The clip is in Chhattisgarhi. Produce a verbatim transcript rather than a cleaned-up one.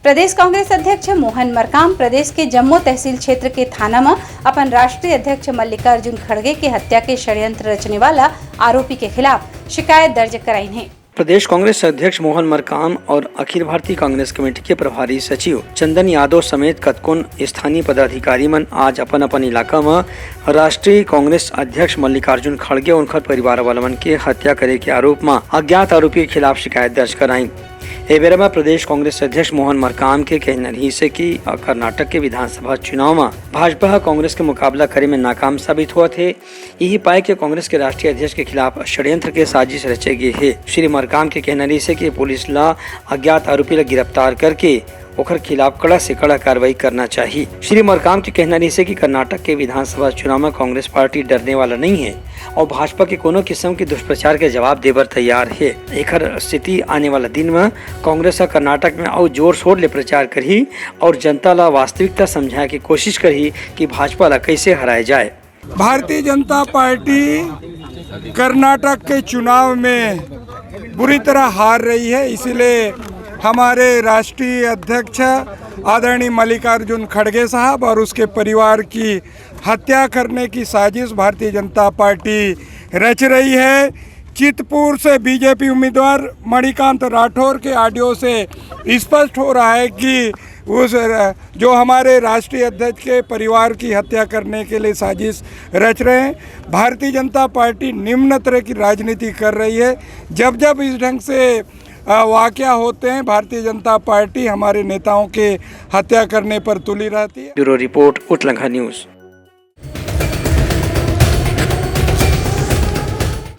प्रदेश कांग्रेस अध्यक्ष मोहन मरकाम प्रदेश के जम्मो तहसील क्षेत्र के थाना म अपन राष्ट्रीय अध्यक्ष मल्लिकार्जुन खड़गे के हत्या के षड्यंत्र रचने वाला आरोपी के खिलाफ शिकायत दर्ज कराइन हे। प्रदेश कांग्रेस अध्यक्ष मोहन मरकाम और अखिल भारतीय कांग्रेस कमेटी के प्रभारी सचिव चंदन यादव समेत कतकोन स्थानीय पदाधिकारी मन आज अपन-अपन इलाका म राष्ट्रीय कांग्रेस अध्यक्ष मल्लिकार्जुन खड़गे और उनकर परिवार वाला मन के हत्या करे के आरोप म अज्ञात आरोपी के खिलाफ शिकायत दर्ज कराइन। ए बेरा म प्रदेश कांग्रेस अध्यक्ष मोहन मरकाम के कहना रहिस हे कि कर्नाटक के विधानसभा चुनाव म भाजपा ह कांग्रेस के मुकाबला करे में नाकाम साबित होवत हे। यही पाए के कांग्रेस के राष्ट्रीय अध्यक्ष के खिलाफ षड्यंत्र के साजिश रचे गे हे। श्री मरकाम के कहना रहिस हे कि पुलिस ला अज्ञात आरोपी ला गिरफ्तार करके ओकर खिलाफ कड़ा से कड़ा कार्रवाई करना चाहिए। श्री मरकाम के कहना रहिस हे कि कर्नाटक के विधानसभा चुनाव में कांग्रेस पार्टी डरने वाला नहीं है और भाजपा के कोनो किस्म के दुष्प्रचार के जवाब दे बर तैयार हे। एकर सेती आने वाला दिन में कांग्रेस ह कर्नाटक में अउ जोर शोर ले प्रचार करही और जनता ला वास्तविकता समझाए के कोशिश करही कि भाजपा ला कैसे हराए जाए। भारतीय जनता पार्टी कर्नाटक के चुनाव में बुरी तरह हार रही है, इसीलिए हमारे राष्ट्रीय अध्यक्ष आदरणीय मल्लिकार्जुन खड़गे साहब और उसके परिवार की हत्या करने की साजिश भारतीय जनता पार्टी रच रही है। चितपुर से बीजेपी उम्मीदवार मणिकांत राठौर के ऑडियो से स्पष्ट हो रहा है कि उस, जो हमारे राष्ट्रीय अध्यक्ष के परिवार की हत्या करने के लिए साजिश रच रहे हैं। भारतीय जनता पार्टी निम्न तरह की राजनीति कर रही है। जब जब इस ढंग से, अ, वाकया होते हैं, भारतीय जनता पार्टी हमारे नेताओं के हत्या करने पर तुली रहती है। ब्यूरो रिपोर्ट, उतलंघा न्यूज़।